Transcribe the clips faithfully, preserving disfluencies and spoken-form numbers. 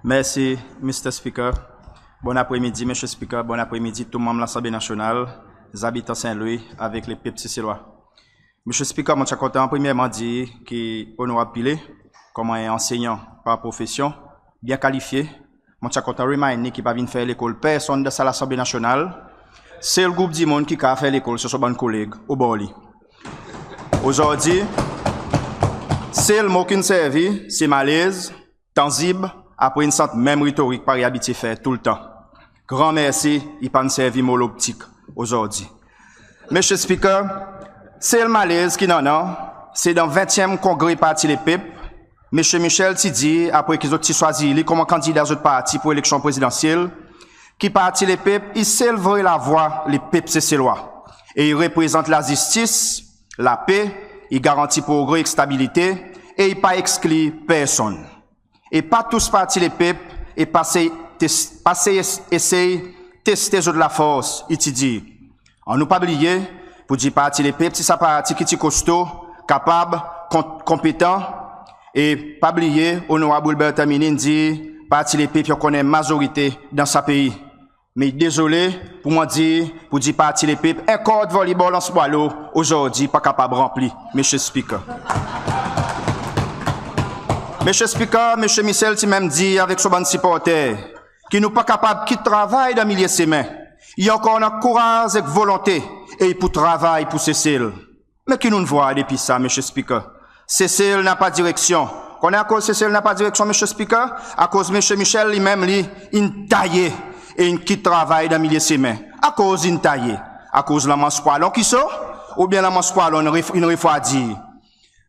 Mersi Mr Speaker. Bonn apre midi Mr Speaker, bonn apre midi tou Manm Lasanble Nasyonal, zabitan St Louis avek lepep Seselwa. Mr Speaker, mon ti a kontan premyerman dir ki Onorab Pillay, konman en ansenyan par profesyon, byen kalifye, mon ti a kontan remind li ki i pa vin fer lekol personn dan sa Lasanble Nasyonal. Sel group dimoun ki kapab fer lekol se son bann koleg obor li. Ozordi sel mo ki'n servi se malez, tanzib, apre in sant menm retorik parey i abitye fer toultan. Gran mersi i pa'n servi mo loptik ozordi. Mr Speaker, sel malez ki'n annan se dan ventyenm kongre Parti Lepep, Msye Michel ti dir apre ki zot ti swazir li konman kandida zot parti pour eleksyon prezidansyel, ki Parti Lepep i sel vre lavwa lepep Seselwa e i reprezant lazistis, lape, i garanti progre ek stabilite e i pa eksklir personn. E pa tous Parti Lepep e pa sey tes- pa sey es- esey teste zot lafors, i ti dir. Annou pa bliye poudir Parti Lepep ti sa parti ki ti kosto, kapab, kon- konpetan. E pa bliye Onorab Wilbert Herminie in dir Parti Lepep i ankor annan en mazorite dan sa pei. Me i dezole pour mwan dir poudir Parti Lepep, en kord volleyball Anse Boileau ozordi pa kapab ranpli Mr Speaker. Mr Speaker, Msye Michel ti menm dir avek son bann siporter ki nou pa kapab kit travay dan milye semen. I ankor annan kouraz ek volonte e i pou travay pour Sesel. Me ki nou'n vwar depi sa Mr Speaker? Sesel napa direksyon. Konnen akoz Sesel napa direksyon Mr Speaker? Akoz Msye Michel li menm li in taye e in kit travay dan milye semen. Akoz in taye? Akoz lanmans pwalon ki so? Oubyen lanmans pwalon in ref- in refwadir?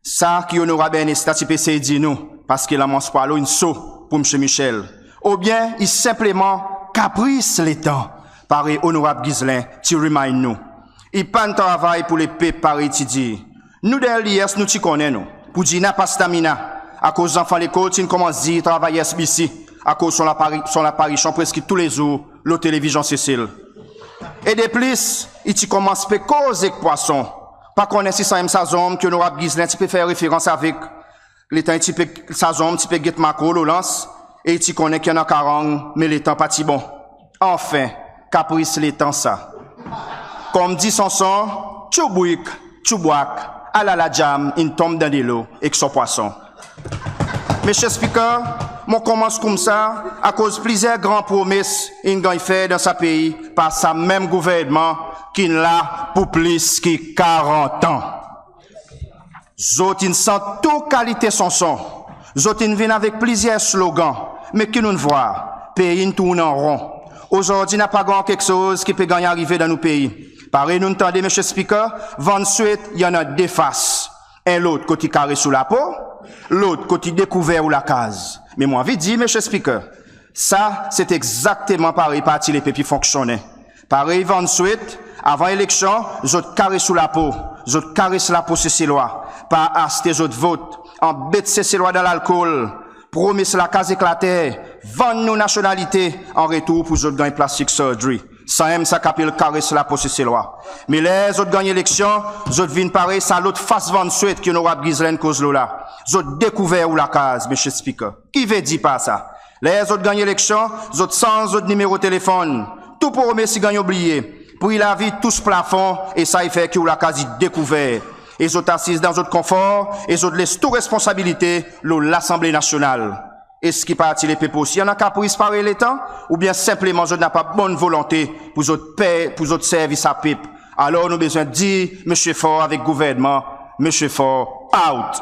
Sa ki Onorab Ernesta ti pe esey dir nou, parski lanmans pwalon in so pour Msye Michel. Oubyen i senpleman kapris letan, parey Onorab Ghislain ti remind nou. I pa'n travay pour lepep parey i ti dir. Nou dan LDS nou ti konnen nou poudir napa stamina, akoz zanfan lekol ti'n konmans dir i travay SBC akoz son lapari- son laparisyon preski toulezour lo televizyon Sesel. E deplis i ti konmans pe koz ek pwason. Pa konnen si sanmenm sa zonm ki Onorab Ghislain ti pe fer referans avek letan i ti pe- sa zonm ti pe get makro lo lans e i ti konnen ki annan karang, me letan pa ti bon. Anfen, kapris letan sa. Konmdi sanson, tchoubwik, tchoubwak, ala ladyanm in tonm dan delo ek son pwason. Mr Speaker, mon konmans koumsa akoz plizyer gran promes in ganny fer dan sa pei par sa menm gouvernman ki'n la pour plis ki karant an. Zot in sant tou kalite sanson. Zot in vin avek plizyer slogan. Me ki nou'n vwar? Pei in tourn an ron. Ozordi napa gran keksoz ki pe ganny arive dan nou pei. Parey nou'n tande Mr Speaker, vann swet i annan de fas. En lot kot i kares ou lapo, lot kot i dekouver ou lakaz. Me mon anvi dir Mr Speaker, sa se egzakteman parey Parti Lepep i fonksyonnen. Parey vann swet, avan eleksyon zot kares ou lapo, zot kares lapo Seselwa par aste zot vot, anbet Seselwa dan lalkol, promes lakaz ek later, vann nou nasyonalite an retour pour zot ganny plastik surgery. Sanmenm sa ki apel kares lapo Seselwa. Me ler zot ganny eleksyon, zot vin parey sa lot fas vann swet ki Onorab Ghislain in koz lo la. Zot dekouver ou lakaz Mr Speaker. Ki i vedir par sa? Ler zot ganny eleksyon, zot sanz zot nimero telefonn. Tou promes i ganny oubliye. Pri lavi tous plafon e sa i fer ki ou lakaz i dekouver. E zot asiz dan zot konfor e zot les tou responsabilite lo Lasanble Nasyonal. Eski Parti Lepep osi annan kapris parey letan? Oubyen senpleman zot napa bonn volonte pour zot pe- pour zot servi sa pep? Alor nou bezwen dir Msye Faure avek gouvernman, Msye Faure out!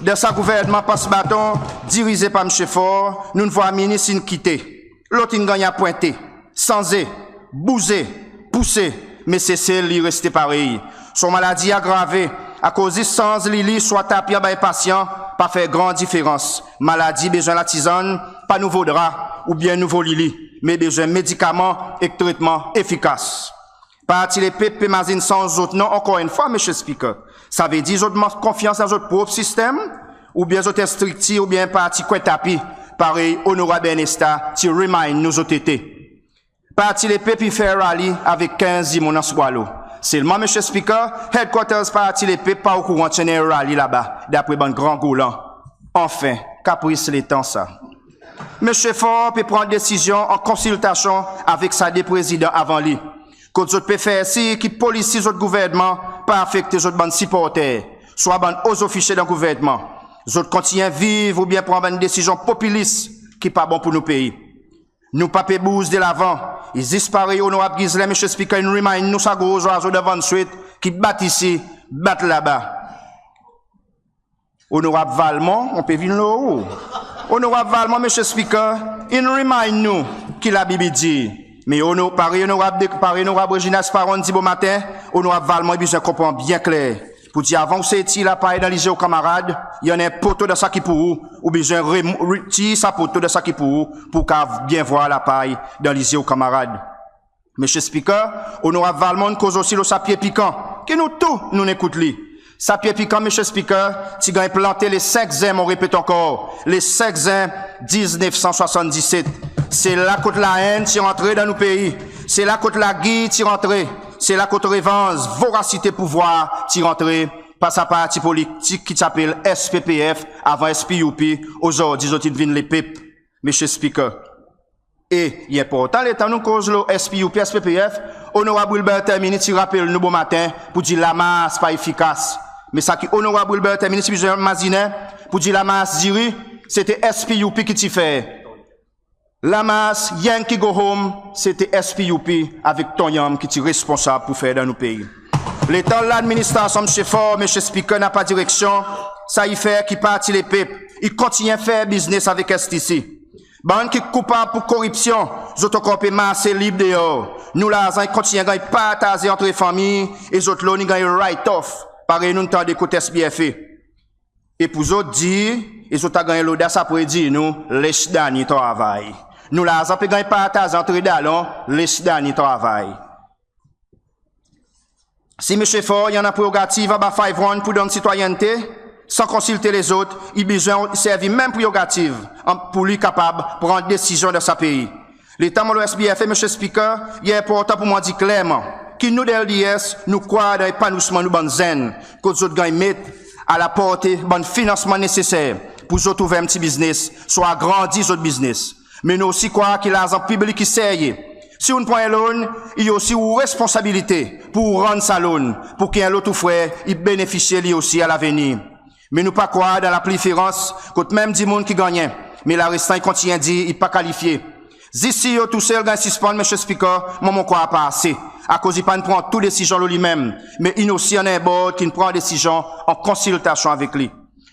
Dan sa gouvernman pas baton dirize par Msye Faure, nou'n vwar minis in kite, lot in ganny apwente, sanze, bouze, pouse, me Sesel li i reste parey. Son maladi i agrave, akoz zis sanz lili swa tapi anba en pasyan pa fer gran diferans. Maladi i bezwen latizann, pa nouvo dra oubyen nouvo lili, me i bezwen medikaman ek tretman efikas. Parti Lepep pe mazin sanz zot non ankor enn fwa Mr Speaker. Savedir zot mank konfyans dan zot prop sistenm, oubyen zot en striktir oubyen en parti kwen tapi, parey Onorab Ernesta ti remind nou zot ete? Parti Lepep i fer rally avek kenz dimoun Anse Boileau. Selman Mr Speaker, headquarters Parti Lepep pa okouran ti annan en rally laba, dapre bann gran golan. Anfen, kapris letan sa. Msye Faure pe pran desizyon an konsiltasyon avek sa de Prezidan avan li, kot zot pe fer sir ki polisi zot Gouvernman pa afekte zot bann siporter, swa bann o zofisye dan Gouvernman. Zot kontinyen viv oubyen pran bann desizyon popilis ki pa bon pour nou pei. Nou pa pe bouz delavan. I zis parey Onorab Ghislain, Msye Speaker, in remind nou sa gro zwazo dan Vann Swet ki bat isi, bat laba. Onorab Valmont, mon pe vin lo ou. Onorab Valmont, Msye Speaker, in remind nou ki Labib i dir. Me Ono-, parey Onorab de-, parey Onorab Reginald Sparrow in dir bomaten, Onorab Valmont i bezwen konpran byen kler. Pour dir avan ou sey tir lapay dan lizye ou kanmarad, i annan en poto dan sa ki pour ou, ou bezwen remo-, re-, tir sa poto dan sa ki pour ou, pour ou kapab byen vwar lapay dan lizye ou kanmarad. Msye Speaker, Onorab Valmont in koz osi lo sa pye pikan, ki nou tou nou'n ekout li. Sa pye pikan, Msye Speaker, ti ganny plante le senk Zen, mon repet ankor, le senk Zen diznef san swasanndiset. Se la kot laenn ti rantre dan nou pei. Se la kot lagir ti rantre. Se la kot revanz, vorasite pouvwar ti rantre par sa parti politik ki ti apel S P P F, avan S P U P, ozordi zot in vin Lepep, Msye Speaker. E i enportan, letan nou koz lo S P U P, S P P F, Onorab Wilbert Herminie ti rapel nou bomaten pour dir lamars pa efikas. Me sa ki Onorab Wilbert Herminie ti bezwen mazinen, pour dir lamars diri, se ti S P U P ki ti fer. Lamars, yenki go home, se ti S P U P avek Tonyam ki ti responsab pour fer dan nou pei. Letan ladministrasyon Msye Faure, Msye Speaker, napa direksyon, sa i fer ki Parti Lepep i kontinyen fer biznes avek S T C. Bann ki koupab pour koripsyon, zot ankor pe marse lib deor. Nou larzan i kontinyen ganny partaze antre fanmir e zot loan i ganny write off, parey nou'n tande kot S B F A. E pour zot dir, e zot a ganny lodas apre dir nou, les dani travay. Nou larzan pe ganny partaze antre dalon, les dani travay. Si Msye Faure i annan prerogativ anba Five One pour donn sitwayennte, san konsilte lezot, i bezwen servi menm prerogativ, an, pour li kapab pran desizyon dan sa pei. Letan mon lo S B F A, Msye Speaker, i enportan pour mwan dir klerman ki nou dan L D S, nou krwar dan epanouisman nou bann zenn, kot zot ganny met a laporte bann finansman neseser pour zot ouver en pti biznes, swa agrandi zot biznes. Me nou osi krwar ki larzan piblik i serye. Si ou'n pran en loan, i osi ou responsabilite pour ou rann sa loan, pour ki en lot ou frer i benefisye li osi a lavenir. Me nou pa krwar dan lapliferans, kot menm dimoun ki gannyen, me larestan i kontinyen dir i pa kalifye. Zis CEO tousel ganny sispann, Msye Speaker, mwan mon krwar pa ase, akoz i pa'n pran tou desizyon lo li menm, me in osi annan en board ki'n pran desizyon an konsiltasyon avek li.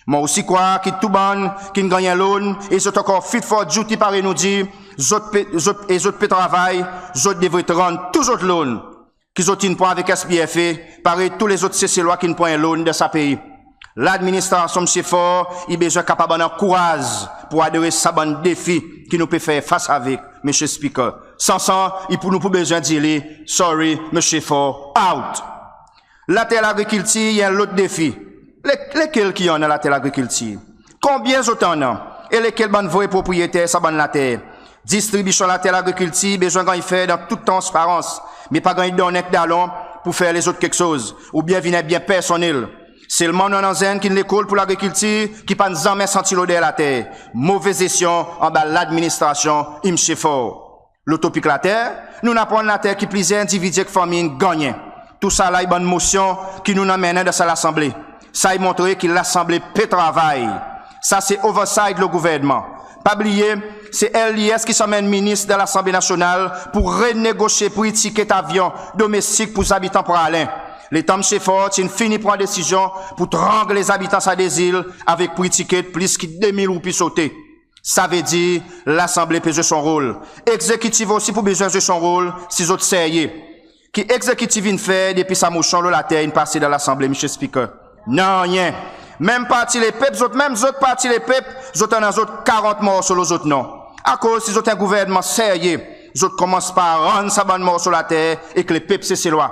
Mon osi krwar ki tou bann ki'n ganny en loan e zot ankor fit for duty parey nou dir, zot pe, zot, e zot pe travay, zot devret rann tou zot loan ki zot in pran avek S B F A, parey tou lezot Seselwa ki'n pran en loan dan sa pei. Ladministrasyon Msye Faure i bezwen kapab annan kouraz pour adres sa bann defi ki nou pe fer fas avek, Msye Speaker. Sansan, i pou, nou pou bezwen dir li, sorry, Msye Faure, out. Later lagrikiltir i en lot defi. Le, lekel ki annan later lagrikiltir? Konbyen zot annan? E lekel bann vre propriyeter sa bann later? Distribisyon later lagrikiltir bezwen ganny fer dan tout transparans, me pa ganny donnen ek dalon pour fer lezot keksoz, oubyen vin en byen personnel. Selman nou annan zenn ki'n lekol pour lagrikiltir ki pa'n zanmen santi loder later. Move zesyon anba ladministrasyon Msye Faure. Lo topik later, nou'n aprann later ki plizyer endividi ek fanmir in gannyen. Tousala i bann mosyon ki nou'n anmennen dan sa Lasanble. Sa i montre ki Lasanble pe travay. Sa se oversight lo gouvernman. Pa bliye, se L D S ki ti anmenn minis dan Lasanble Nasyonal pour renegosye pri tiket avyon domestik pour zabitan Praslin, letan Msye Faure ti'n fini pran desizyon pour trangle zabitan sa de zil avek pri tiket plis ki de mil roupi sote. Savedir Lasanble pe zwe son rol. Egzekitif osi pou bezwen zwe son rol si zot serye. Ki egzekitif in fer depi sa mosyon lo later in pase dan Lasanble, Msye Speaker? Nanryen. Menm Parti Lepep, zot menm zot Parti Lepep, zot annan zot karant morso lo zot non. Akoz si zot en gouvernman serye, zot konmans par rann sa bann morso later ek lepep Seselwa.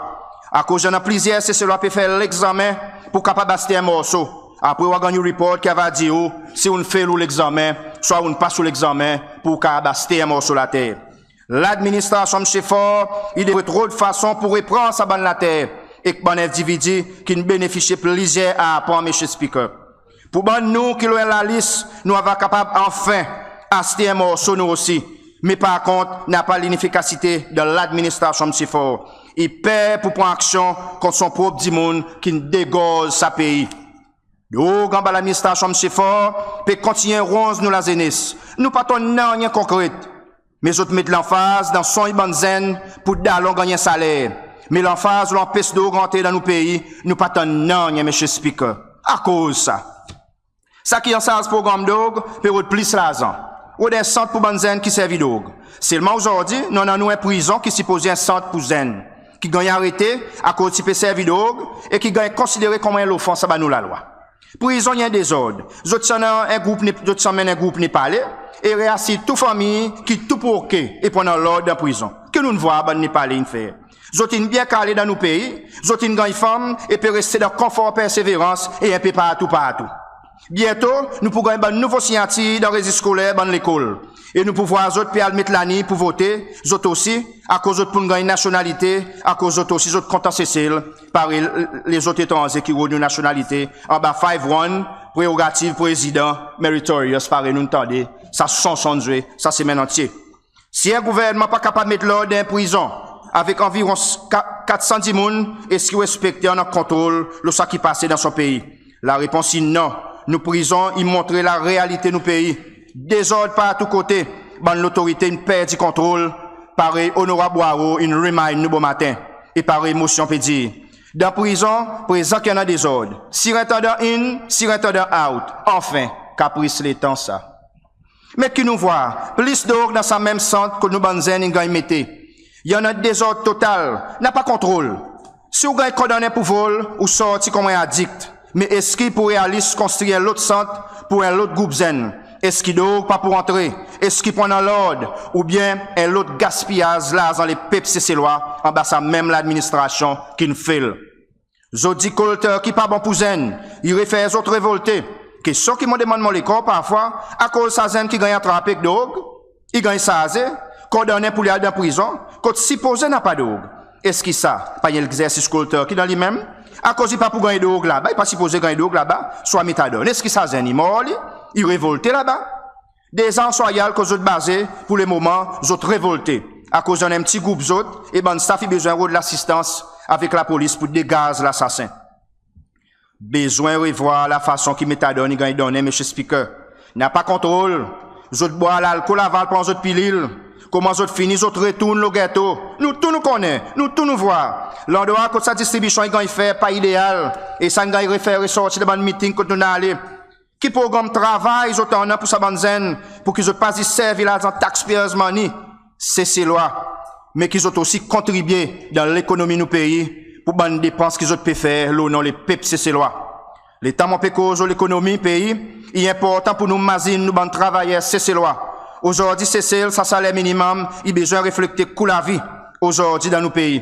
Akoz i annan plizyer Seselwa pe fer legzanmen pour kapab aste en morso. Apre ou a ganny ou report ki ava dir ou si ou'n fail ou legzanmen, swa ou'n pas ou legzanmen pour ou kapab aste en morso later. Ladministrasyon Msye Faure i devret rod fason pour repran sa bann later ek bann endividi ki'n benefisye plizyer arpan, Msye Speaker. Pour bann nou ki lo en lalis, nou ava kapab anfen aste en morso nou osi. Me par kont napa linifikasite dan ladministrasyon Msye Faure. I per pour pran aksyon kont son prop dimoun ki'n degorz sa pei. Drog anba ladministrasyon Msye Faure pe kontinyen ronz nou lazenes. Nou pa tann nanryen konkret. Me zot met lanfaz dan sony bann zenn pour dalon ganny en saler. Me lanfaz lo anpes drog antre dan nou pei, nou pa tann nanryen, Msye Speaker. Akoz sa? Sa ki ansarz progranm drog pe rod plis larzan, rod en sant pour bann zenn ki servi drog. Selman ozordi nou annan nou en prizon ki sipoze en sant pour zenn ki ganny arete akoz ti pe servi drog e ki ganny konsidere konman en lofans anba nou lalwa. Prizon i en dezord. Zot ti annan en group Ne-, zot ti anmenn en group Nepale e reasir tou fanmir ki tou pou oke e pou annan lord dan prizon. Ki nou'n vwar bann Nepale in fer? Zot in byen kale dan nou pei, zot in ganny fanm e pe reste dan konfor Perseverance e en pe partou partou. Byento nou pou ganny bann nouvo sinyatir dan rezis skoler bann lekol. E nou pou vwar zot pe al met laliny pour vote, zot osi, akoz zot pou'n ganny nasyonalite, akoz zot osi zot kontan Sesel, parey lezot etranze ki rod nou nasyonalite, anba five one, prerogativ Prezidan, meritorious, parey nou'n tande sa sanson zwe sa semenn antye. Si en gouvernman pa kapab met lord dan en prizon avek anviron s-, ka-, kat san dimoun, eski ou ekspekte annan kontrol lo sa ki pase dan son pei? Larepons i non. Nou prizon i montre larealite nou pei. Dezord partou kote, bann lotorite in perdi kontrol, parey Onorab Hoareau in remind nou bomaten, e parey mosyon pe dir. Dan prizon, prezan ki annan dezord. Sirentandan in, sirentandan out. Anfen, kapris letan sa. Me ki nou vwar, plis drog dan sa menm sant kot nou bann zenn in ganny mete. I annan dezord total, napa kontrol. Si ou ganny kondannen pour vol, ou sorti konman en adikt. Me eski i pou realis konstri en lot sant pour en lot group zenn? Eski drog pa pou antre? Eski pou annan lord? Oubyen en lot gaspiyaz larzan lepep Seselwa anba sa menm ladministrasyon ki'n fail? Zot dir cold turkey pa bon pour zenn, i refer zot revolte. Kestyon ki mon demann mon lekor parfwa, akoz sa zenn ki ganny atrape ek drog, i ganny sarze, kondannen pour li al dan prizon, kot sipoze napa drog? Eski sa pa en legzersis cold turkey dan li menm? Akoz i pa pou ganny drog laba, i pa sipoze ganny drog laba, swa methadone. Eski sa zenn i mor li, i revolte laba? Deza Anse Royale kot zot baze, pour lemoman zot revolte akoz i annan en pti group zot e bann staf i bezwen rod lasistans avek lapolis pour degaz lasasen. Bezwen revwar lafason ki methadone i ganny donnen, Mr Speaker. Napa kontrol. Zot bwar lalkol avan al pran zot pilil. Konman zot fini, zot retourn lo geto. Nou tou nou konnen, nou tou nou vwar. Landrwa kot sa distribisyon i ganny fer pa ideal, e sa in ganny refer resorti dan bann miting kot nou'n ale. Ki progranm travay zot annan pour sa bann zenn, pour ki zot pa zis servi larzan taxpayers money, Seselwa, me ki zot osi kontribye dan lekonomi nou pei pour bann depans ki zot pe fer lo non lepep Seselwa? Letan mon pe koz lo lekonomi pei, i enportan pour nou mazin nou bann travayer Seselwa. Ozordi Sesel, sa saler minimonm i bezwen reflekte kou lavi ozordi dan nou pei.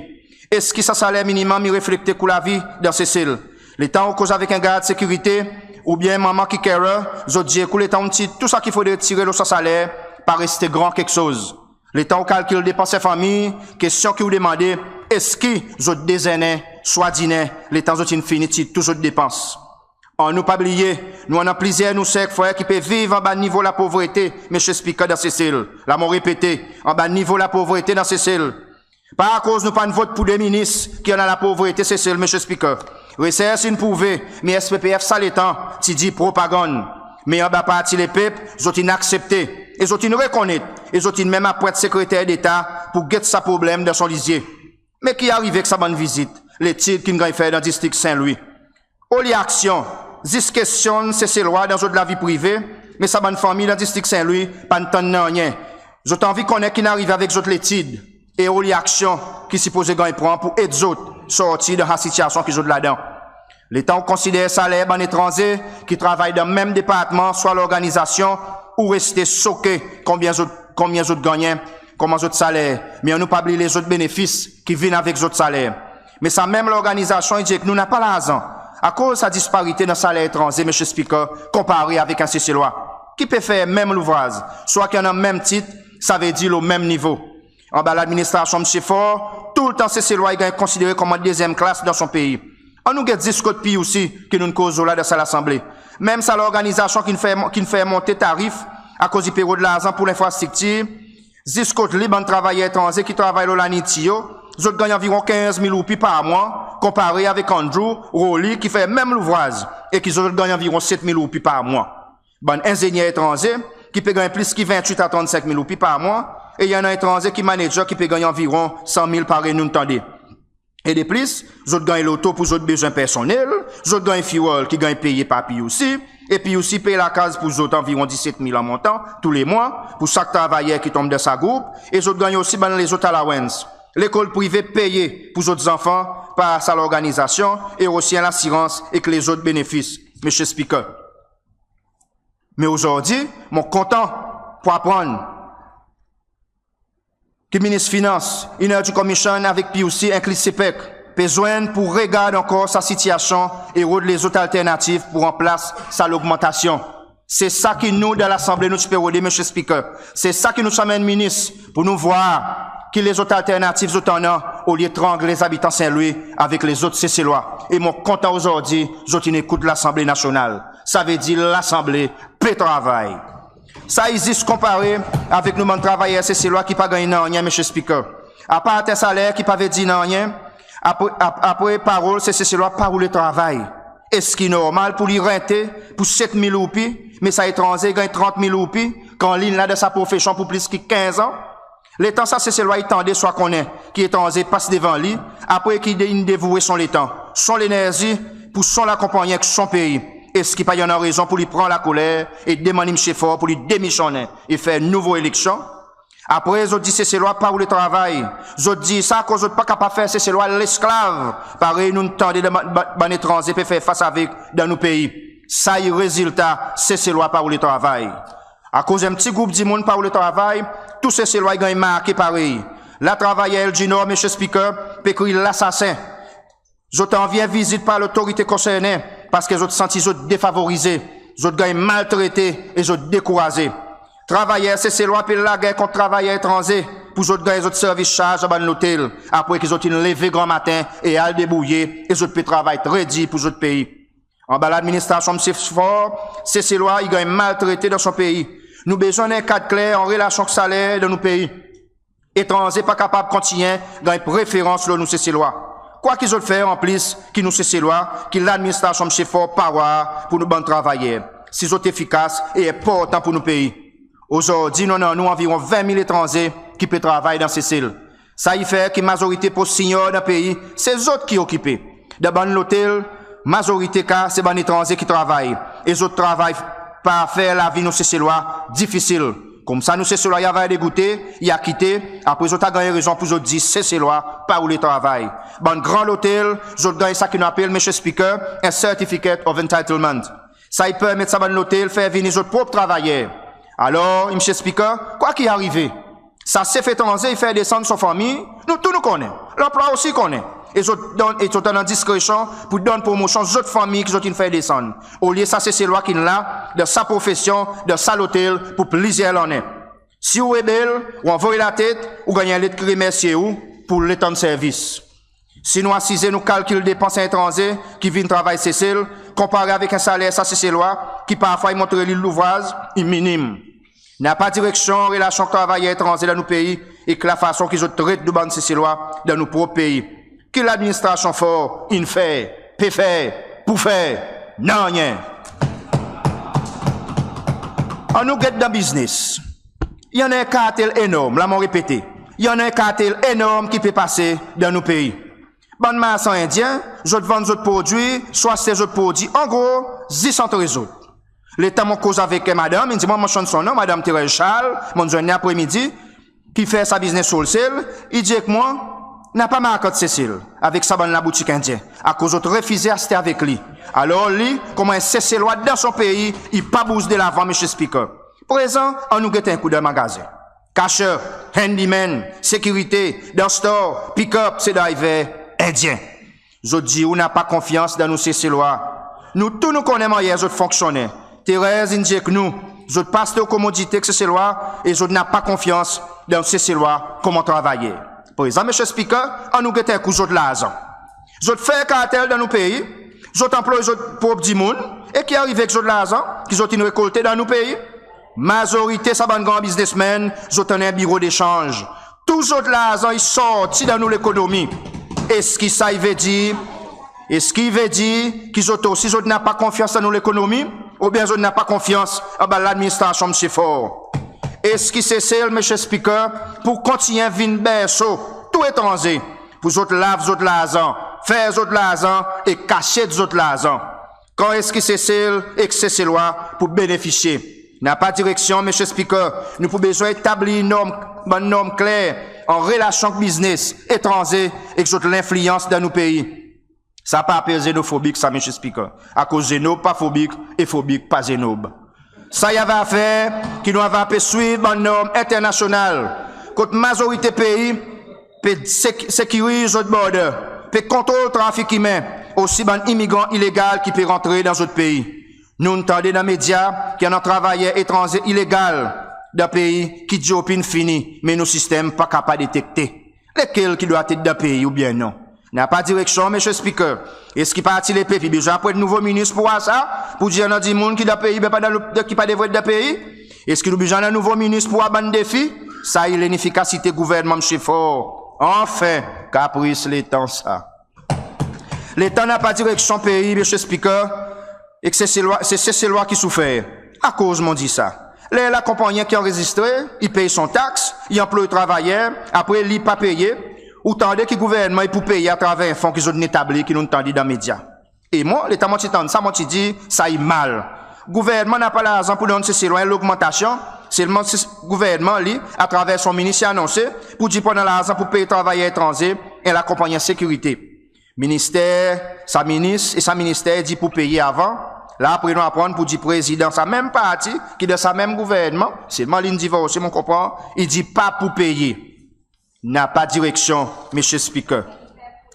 Eski sa saler minimonm i reflekte kou lavi dan Sesel? Letan ou koz avek en gard sekirite oubyen manman ki carer, zot dir ek ou letan ou'n tir tou sa ki fodre tire lo sa saler, pa reste gran keksoz. Letan ou kalkil depans en fanmir, kestyon ki ou demande, eski zot dezennen swa dinen letan zot in fini tir tou zot depans? Annou pa bliye, nou annan plizyer nou ser ek frer ki pe viv anba nivo lapovrete, Mr Speaker, dan Sesel. La mon repete, anba nivo lapovrete dan Sesel. Pa akoz nou pa'n vot pour de minis ki annan lapovrete Sesel, Mr Speaker. Resers in prouve, me SPPF sa letan ti dir propagann. Me anba Parti Lepep, zot in aksepte, e zot in rekonnet, e zot in menm apwent Sekreter Deta pour get sa problenm dan son lizye. Me ki arive ek sa bann vizit, letid ki'n ganny fer dan distrik St Louis? Oli aksyon? Zis kestyonn Seselwa dan zot lavi prive, me sa bann fanmir dan distrik St Louis pa'n tann nanryen. Zot anvi konnen ki'n arive avek zot letid, e oli aksyon ki sipoze ganny pran pour ed zot sorti dan sa sitiyasyon ki zot ladan? Letan ou konsider saler bann etranze ki travay dan menm departman swa lorganizasyon, ou reste soke konbyen zot, konbyen zot gannyen konman zot saler. Me annou pa bliye lezot benefis ki vin avek zot saler. Me sa menm lorganizasyon i dir ek nou napa larzan. Akoz sa disparite dan saler etranze, Mr Speaker, konpare avek en Seselwa ki pe fer menm louvraz, swa ki annan menm tit, savedir lo menm nivo? Anba ladministrasyon Mr Faure, toultan Seselwa i ganny konsidere konman dezyenm klas dan son pei. Annou get zis kot PUC ki nou'n koz lo la dan sa Lasanble. Menm sa lorganizasyon ki'n fer, ki'n fer monte tarif Akoz i pe rod larzan pour lenfrastriktir, zis kot li bann travayer etranze ki travay lo laliny tiyo, zot ganny anviron kenz mil roupi par mwan, konpare avek Andrew Rowley ki fer menm louvraz e ki zot ganny anviron set mil roupi par mwan. Bann enzenyer etranze ki pe ganny plis ki ventwit a trannsenk mil roupi par mwan, e i annan etranze ki manager ki pe ganny anviron san mil parey nou'n tande. E de plis, zot ganny loto pour zot bezwen personnel, zot ganny fuel ki ganny peye par PUC, e PUC pey lakaz pour zot anviron diset mil an montan tou le mwan pour sak travayer ki tonm dan sa group, e zot ganny osi bann lezot allowance. Lekol prive peye pour zot zanfan par sa lorganizasyon, e osi en lasirans ek lezot benefis, Mr Speaker. Me ozordi, mon kontan pour aprann ki Minis Finans, Energy Commission avek PUC, enkli SEYPEC, pe zwenn pour regard ankor sa sitiasyon e rod lezot alternativ pour ranplas sa logmantasyon. Se sa ki nou dan Lasanble nou ti pe rode, Mr Speaker. Se sa ki nou ti anmenn Minis pour nou vwar ki lezot alternativ zot annan, olye trangle zabitan St Louis avek lezot Seselwa. E mon kontan ozordi zot in ekout Lasanble Nasyonal. Savedir Lasanble pe travay. Sa i zis konpare avek nou bann travayer Seselwa ki pa ganny nanryen, Mr Speaker. Apar en saler ki pa vedir nanryen, apre, ap-, apre parol se Seselwa pa oule travay. Eski i normal pour li rente pour set mil roupi, me sa etranze i ganny trant mil roupi, kan li in la dan sa profesyon pour plis ki kenz an? Letan sa Seselwa i tande, swa konnen ki etranze pas devan li, apre ki de-, in devoue son letan, son lenerzi pour son lakonpannyen ek son pei, eski pa i annan rezon pour li pran lakoler e demann Msye Faure pour li demisyonnen e fer nouvo eleksyon? Apre zot dir Seselwa pa oule travay, zot dir sa akoz zot pa kapab fer Seselwa lesklav, parey nou'n tande dan ba-, ba-, bann etranze pe fer fas avek dan nou pei. Sa i rezilta Seselwa pa oule travay. Akoz en pti group dimoun pa oule travay, tou Seselwa i ganny marke parey. La travayer Ile du Nord, Mr Speaker, pe kriy lasasen. Zot anvi en vizit par lotorite konsernen, parski zot santi zot defavorize, zot ganny maltrete e zot dekouraze. Travayer Seselwa pe lager kont travayer etranze pour zot ganny zot servis charz dan bann lotel, apre ki zot in leve granmaten e al debourye, e zot pe travay tre dir pour zot pei. Anba ladministrasyon Msye Faure, Seselwa i ganny maltrete dan son pei. Nou bezwen annan en kad kler an relasyon ek saler dan nou pei. Etranze pa kapab kontinyen ganny preferans lo nou Seselwa. Kwa ki zot fer anplis ki nou Seselwa, ki ladministrasyon Msye Faure pa war pour nou bann travayer, si zot efikas e enportan pour nou pei? Ozordi nou annan nou anviron ven mil etranze ki pe travay dan Sesel. Sa i fer ki mazorite pos senior dan pei, se zot ki okipe. Dan bann lotel, mazorite ka se bann etranze ki travay, e zot travay pa fer lavi nou Seselwa difisil. Koumsa nou Seselwa i ava degoute, i akite, apre zot a ganny rezon pour zot dir Seselwa pa oule travay. Bann gran lotel, zot ganny sa ki nou apel, Mr Speaker, en Certificate of Entitlement. Sa i permet sa bann lotel fer vini zot prop travayer. Alor, Mr Speaker, kwa ki arive? Sa sef etranze i fer desann son fanmir, nou tou nou konnen. Lanplwayer osi konnen. E zot donn, e zot annan diskresyon pour donn promosyon zot fanmir ki zot in fer desann, olye sa Seselwa ki'n la dan sa profesyon, dan sa lotel pour plizyer lannen. Si ou rebel, ou anvoy latet, ou ganny en let ki remersye ou pour letan servis. Si nou asize nou kalkil depans en etranze ki vin travay Sesel, konpare avek en saler sa Seselwa, ki parfwa i montre li louvraz, i minim. Napa direksyon an relasyon ek travayer etranze dan nou pei, ek lafason ki zot tret nou bann Seselwa dan nou prop pei. Ki ladministrasyon Faure in fer, pe fer, pou fer? Nanryen. Annou get dan biznes. I annan en kartel enorm, la mon repete, i annan en kartel enorm ki pe pase dan nou pei. Bann marsan Endyen, zot vann zot prodwi, swa aste zot prodwi an gro, zis antre zot. Letan mon koz avek en madanm, in dir mwan, mansyonn son non, Madanm Thérèse Charles, mon'n zwenn li apremidi, ki fer sa biznes wholesale, i dir ek mwan, napa market Sesel avek sa bann laboutik Endyen, akoz zot refize aste avek li. Alor li, konman en Seselwa dan son pei, i pa bouz delavan, Mr Speaker. Prezan, annou get en kou dan magazen. Cashier, handyman, sekirite, dan store, pick-up, se drayver Endyen. Zot dir ou napa konfyans dan nou Seselwa. Nou tou nou konnen mannyer zot fonksyonnen. Thérèse in dir ek nou, zot pa aste ou komodite ek Seselwa e zot napa konfyans dan Seselwa konman travayer. Prezan, Mr Speaker, annou get en kou zot larzan. Zot fer kartel dan nou pei, zot anploy zot prop dimoun, e ki arive ek zot larzan ki zot in rekolte dan nou pei? Mazorite sa bann gran biznesmenn, zot annan en biro desanz. Tou zot larzan i sorti dan nou lekonomi. Eski sa i vedir, eski i vedir ki zot osi zot napa konfyans dan nou lekonomi? Oubyen zot napa konfyans anba ladministrasyon Msye Faure? Eski Sesel, Msye Spiker, pou kontinyen vin berso tou etranze pou zot lav zot larzan, fer zot larzan e kasyet zot larzan? Kan eski Sesel ek Seselwa pou benefisye? Napa direksyon, Msye Spiker. Nou pou bezwen etablir norm, bann norm kler an relasyon ek biznes etranze ek zot lenfliyans dan nou pei. Sa pa apel zenofobik sa, Msye Spiker, akoz zenob pa fobik e fobik pa zenob. Sa i ava fer ki nou ava pe swiv bann norm enternasyonal, kot mazorite pei pe sek-, sekiriz zot border, pe kontrol trafik imen, osi bann imigran ilegal ki pe rantre dan zot pei. Nou'n tande dan medya ki annan travayer etranze ilegal dan pei ki dir ou pe fini, me nou sistenm pa kapab detekte lekel ki dwatet dan pei oubyen non. Napa direksyon, Msye Spiker. Eski Parti Lepep i bezwen apwent nouvo minis pou war sa, pou dir annan dimoun ki dan pei, be pa dan le, ki pa devret dan pei? Eski nou bezwen annan nouvo minis pou war bann defi? Sa i lenifikasite gouvernman Msye Faure. Anfen, kapris letan sa. Letan napa direksyon pei, Msye Spiker, ek Seselwa, se Seselwa ki soufer. Akoz mon dir sa? Ler lakonpannyen ki anrezistre, i pey son taks, i anploy travayer, apre li pa peye, ou tande ki gouvernman i pou peye atraver en fon ki zot in etablir, ki nou'n tande dan medya. E mwan, letan mon ti tann sa, mon ti dir sa i mal. Gouvernman napa larzan pou donn Seselwa en logmantasyon, selman Ses-, gouvernman li, atraver son minis, i anonse pou dir pou annan larzan pou pey travayer etranze e lakonpannyen sekirite. Minister, sa minis e sa minister i dir pou peye avan. La apre nou aprann pou dir Prezidan sa menm parti ki dan sa menm gouvernman, selman li in divorse, mon konpran, i dir pa pou peye. Napa direksyon, Msye Spiker.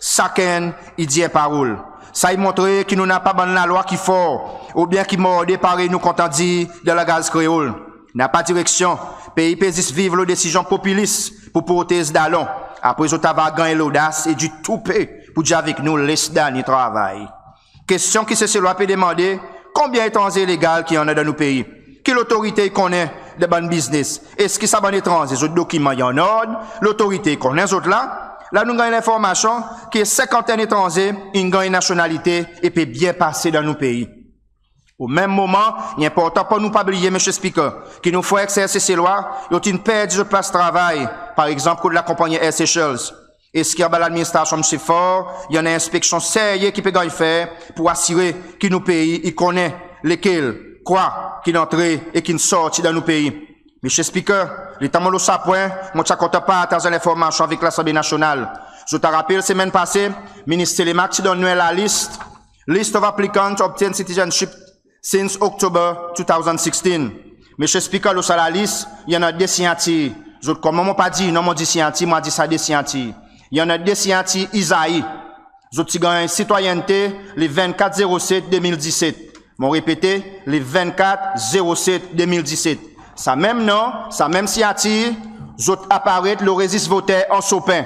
Sakenn i dir en parol. Sa i montre ki nou napa bann lalwa ki for oubyen ki morde, parey nou kontan dir dan langaz kreol. Napa direksyon. Pei pe zis viv lo desizyon popilis pou protez dalon. Apre zot ava ganny lodas e dir tou pe pou dir avek nou les Dany travay. Kestyon ki Seselwa pe demande, konbyen etranze ilegal ki annan dan nou pei? Ki lotorite i konnen dan bann biznes? Eski sa bann etranze zot dokiman i annord? Lotorite i konnen zot la? La nou ganny lenformasyon ki senkantenn etranze in ganny nasyonalite e pe byen pase dan nou pei. O menm moman, i enportan pou nou pa bliye, Msye Spiker, ki nou frer ek ser Seselwa, zot in perdi zot plas travay, par egzanp kot lakonpannyen Air Seychelles. Eski anba ladministrasyon Msye Faure, i annan enspeksyon serye ki pe ganny fer pou asire ki nou pei i konnen lekel, kwa ki'n antre e ki'n sorti dan nou pei? Msye Spiker, letan mon lo sa pwen, mon ti a kontan partaz sa lenformasyon avek Lasanble Nasyonal. Zot a rapel semenn pase, Minis Telemaque ti donn nou en lalis, list of applicants obtain citizenship since October two thousand sixteen. Msye Spiker, lo sa lalis i annan de sinyatir. Zot konman mon pa dir non, mon dir sinyatir, mon a dir sa de sinyatir. I annan de sinyatir Isaï. Zot ti ganny sitwayennte le vennkat zeroset de mil diset. Mon repete, le vennkat zeroset de mil diset. Sa menm non, sa menm sinyatir, zot aparet lo rezis voter Anse Aux Pins.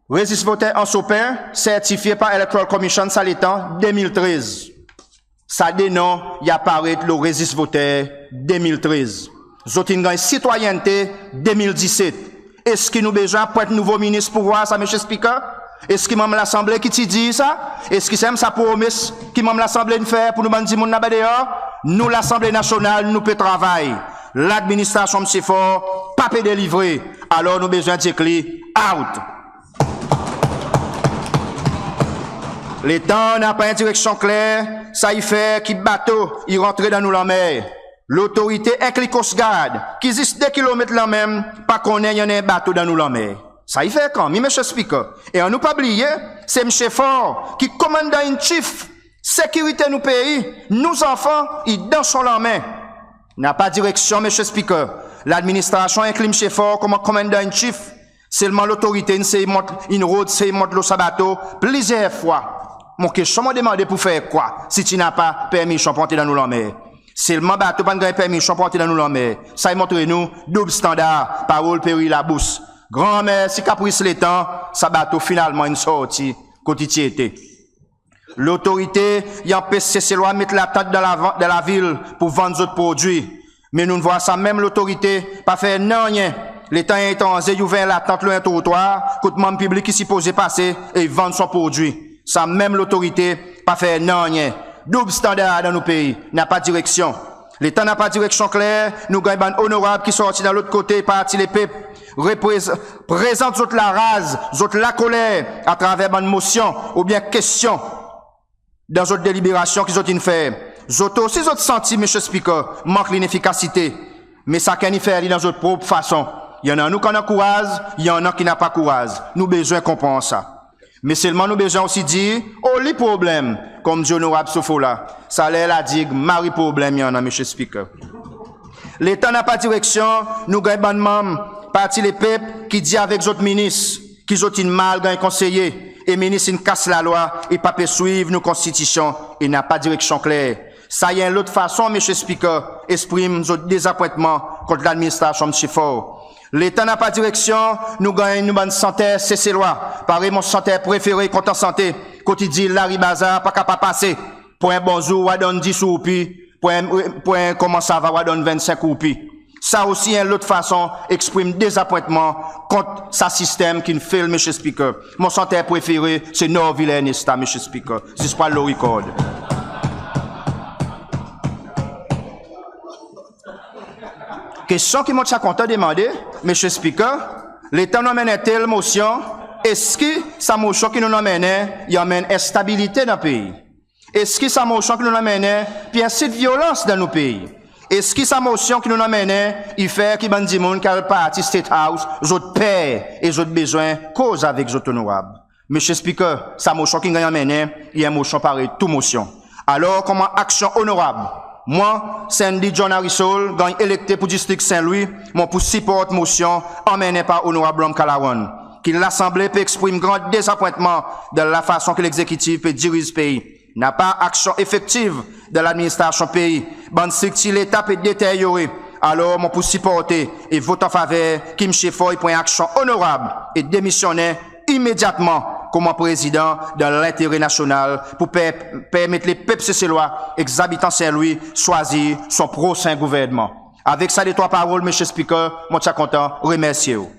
Rezis voter Anse Aux Pins, sertifye par Electoral Commission sa letan, de mil trez. Sa de non i aparet lo rezis voter de mil trez. Zot in ganny sitwayennte de mil diset. Eski nou bezwen apwent nouvo minis pou war sa, Msye Spiker? Eski Manm Lasanble ki ti dir sa? Eski se menm sa promes ki Manm Lasanble in fer pou nou bann dimoun laba deor? Nou Lasanble Nasyonal, nou pe travay. Ladministrasyon Msye Faure pa pe delivre. Alor nou bezwen dir ek li, out! Letan napa en direksyon kler, sa i fer ki bato i rantre dan nou lanmer. Lotorite, enkli Coast Guard, ki zis de kilomet la menm, pa konnen i annan en bato dan nou lanmer. Sa i fer kanmenm, Msye Spiker. E annou pa bliye, se Msye Faure ki Commander in Chief, sekirite nou pei, nou zanfan, i dan son lanmen. Napa direksyon, Msye Spiker. Ladministrasyon enkli Msye Faure konman Commander in Chief. Selman lotorite in sey mont, in rod sey mont lo sa bato plizyer fwa. Mon kestyon, mon demande pou fer kwa si ti napa permisyon pou antre dan nou lanmer? Selman bato pa'n ganny permisyon pou antre dan nou lanmer. Sa i montre nou doub standar, parol pe rir labous. Granmersi kapris letan, sa bato finalman in sorti kot i ti ete. Lotorite i anpes Seselwa met latant dan lavan- dan lavil pour vann zot prodwi. Me nou'n vwar sa menm Lotorite pa fer nanryen letan en etranze i ouver en latant lo en trotwar kot manm piblik i sipoze pase e i vann son prodwi. Sa menm Lotorite pa fer nanryen. Doub standar dan nou pei. Napa direksyon. Letan napa direksyon kler, nou ganny bann Onorab ki sorti dan lot kote Parti Lepep reprez- prezant zot laraz, zot lakoler atraver bann Mosyon oubyen kestyon dan zot deliberasyon ki zot in fer. Zot osi zot santi, Mr Speaker, mank linefikasite. Me sakenn i fer li dan zot prop fason. I annan nou ki annan kouraz, i annan ki napa kouraz. Nou bezwen konpran sa. Me selman nou bezwen osi dir, oli problenm, konmdi Onorab Sofola. Sa ler La Digue, mari problenm i annan, Mr Speaker. Letan napa direksyon, nou ganny bann manm Parti Lepep ki dir avek zot Minis ki zot in mal ganny konseye e Minis in kas Lalwa e pa pe swiv nou Konstitisyon e napa direksyon kler. Sa i en lot fason, Mr Speaker, eksprim zot dezapwentman kont ladministrasyon Msye Faure. Letan napa direksyon, nou ganny nou bann santer Seselwa. Parey mon santer prefere i Kontan Sante, kot i dir lari bazar pa kapab pase. Pour en bonzour ou a donn dis roupi, pour en, pour en koman sava ou a donn vennsenk roupi. Sa osi en lot fason eksprim dezapwentman kont sa sistenm ki'n fail, Mr Speaker. Mon santer prefere se Norvil Ernesta, Mr Speaker. Zis pour al lo rikord. Kestyon ki mon ti a kontan demande, Mr Speaker, letan nou anmenn en tel Mosyon, eski sa Mosyon ki nou'n anmennen i anmenn enstabilite dan pei? Eski sa Mosyon ki nou'n anmennen pe ensit vyolans dan nou pei? Eski sa Mosyon ki nou'n anmennen i fer ki bann dimoun ki al parti State House zot per e zot bezwen koz avek zot Onorab? Mr Speaker, sa Mosyon ki'n ganny anmennen i en Mosyon parey tou Mosyon. Alor, konman aksyon Onorab, mwan, Sandy John Arissol, ganny elekte pour distrik St Louis, mon pou siport Mosyon anmennen par Onorab Ramkalawan, ki Lasanble pe eksprim gran dezapwentman dan lafason ki Legzekitif pe diriz pei. Napa aksyon efektiv dan ladministrasyon pei. Bann striktir Leta pe deteryore. Alor, mon pou siporte e vot an faver ki Msye Faure i pran aksyon Onorab e demisyonnen imedyatman konman Prezidan dan lentere nasyonal pour per- permet lepep Seselwa ek zabitan St Louis swazir son prosen gouvernman. Avek sa detrwa parol, Mr Speaker, mon ti a kontan remersye ou.